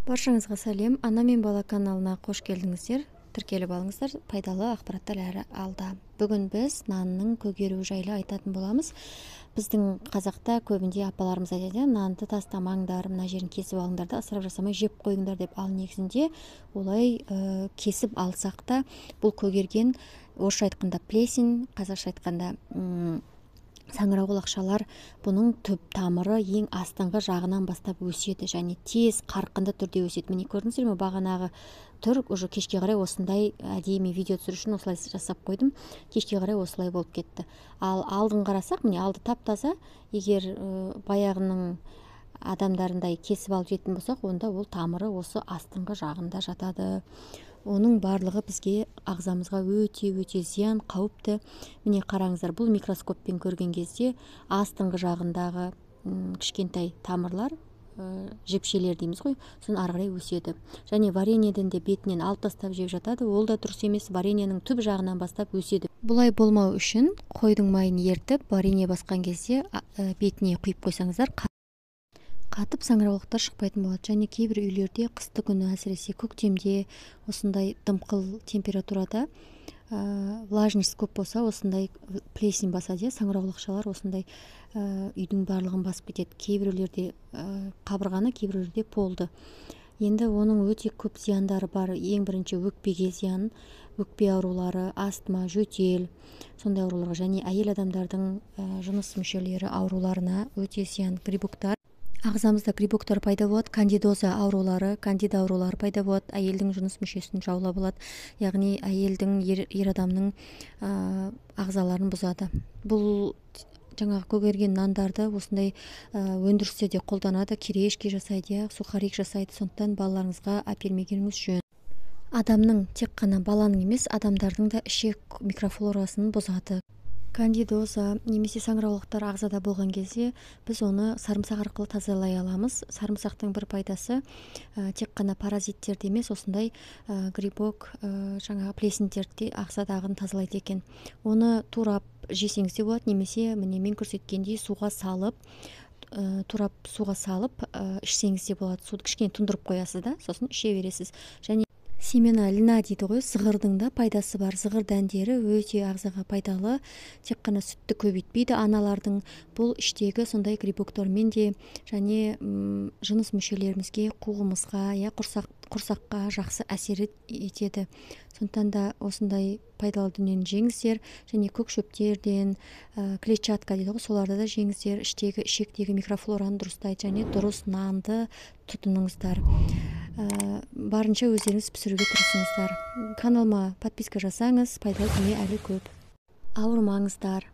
Баршаңызға сәлем. Ана мен бала каналына қош келдіңіздер. Тіркеліп алыңыздар, пайдалы ақпараттар әрі алда. Бүгін біз нанның көгеруі жайлы айтатын боламыз. Біздің қазақта көбінде апаларымыз айтады, нанды тастамаңдар, мына жерін кесіп алыңдар да ысырап жасамай жеп қойыңдар деп. Ал негізінде олай кесіп алсақ та, бұл көгерген, орысша айтқанда плесень, қазақша айтқанда саңырауқұлақшалар, бұның түп тамыры ең астыңғы жағынан бастап өседі және тез қарқынды түрде өседі. Міне, көрдіңіздер ме, бағанағы түр уже кешке қарай осындай. Әдемі видео түсіру үшін осылай жасап қойдым. Кешке қарай осылай болып кетті. Ал алдын қарасақ, міне, алды тап таза. Егер баяғының адамдарындай кесіп алып жейтін болсақ, онда ол тамыры осы астыңғы жағында жатады. Оның барлығы бізге, ағзамызға өте өте зиян, қауіпті. Міне, қараңыздар, бұл микроскоппен көрген кезде астыңғы жағындағы кішкентай тамырлар, жіпшелер дейміз ғой, соны ары қарай өседі. Және вареньеден де бетінен алып тастап жеп жатады, ол да дұрыс емес. Вареньенің түп жағынан бастап өседі. Бұлай болмау үшін қойдың майын ертіп, варенье басқан кезде бетіне құйып қойсаңыздар, қатып саңырауқұлақтар шықпайтын болады. Және кейбір үйлерде қысты күні, әсіресе көктемде, осындай дымқыл температурада, влажность көп болса, осындай плесень басады, иә, саңырауқұлақшалар осындай үйдің барлығын басып кетеді. Кейбіреулерде қабырғаны, кейбіреулерде полды. Енді оның өте көп зияндары бар. Ең бірінші өкпеге зиян, өкпе аурулары, астма, жөтел, сондай ауруларға және әйел адамдардың жыныс мүшелері ауруларына өте зиян. Грибоктар, ағзамызда грибоктар пайда болады, кандидоза аурулары, кандида аурулары пайда болады, әйелдің жыныс мүшесін жаулап алады, яғни әйелдің, ер адамның ағзаларын бұзады. Бұл жаңағы көгерген нандарды осындай өндірісте де қолданады, кириешки жасайды, иә, сухарик жасайды. Сондықтан балаларыңызға әпермегеніңіз жөн. Адамның, тек қана баланың емес, адамдардың да ішек микрофлорасын бұзады. Кандидоза немесе саңырауқұлақтар ағзада болған кезде біз оны сарымсақ арқылы тазалай аламыз. Сарымсақтың бір пайдасы тек қана паразиттерді емес, осындай грибок, жаңағы плесеньдерді де ағзадағын тазалайды екен. Оны турап жесеңіз де болады, немесе міне мен көрсеткендей суға салып, турап суға салып ішсеңіз де болады. Суды кішкене тұндырып қоясыз да, сосын іше бересіз. Және семена льна дейді ғой, зығырдың да пайдасы бар. Зығыр дәндері өте ағзаға пайдалы, тек қана сүтті көбейтпейді аналардың, бұл іштегі сондай грибоктармен де және жыныс мүшелерімізге, қуығымызға, иә, құрсаққа жақсы әсер етеді. Сондықтан да осындай пайдалы дүниені жеңіздер. Және көк шөптерден, клетчатка дейді ғой, соларды да жеңіздер. Іштегі, ішектегі микрофлораны дұрыстайды. Және дұрыс нанды тұтыныңыздар. Барынша өздеріңіз пісіруге тырысыңыздар. Каналыма подписка жасаңыз, пайдалы дүние әлі көп. Ауырмаңыздар.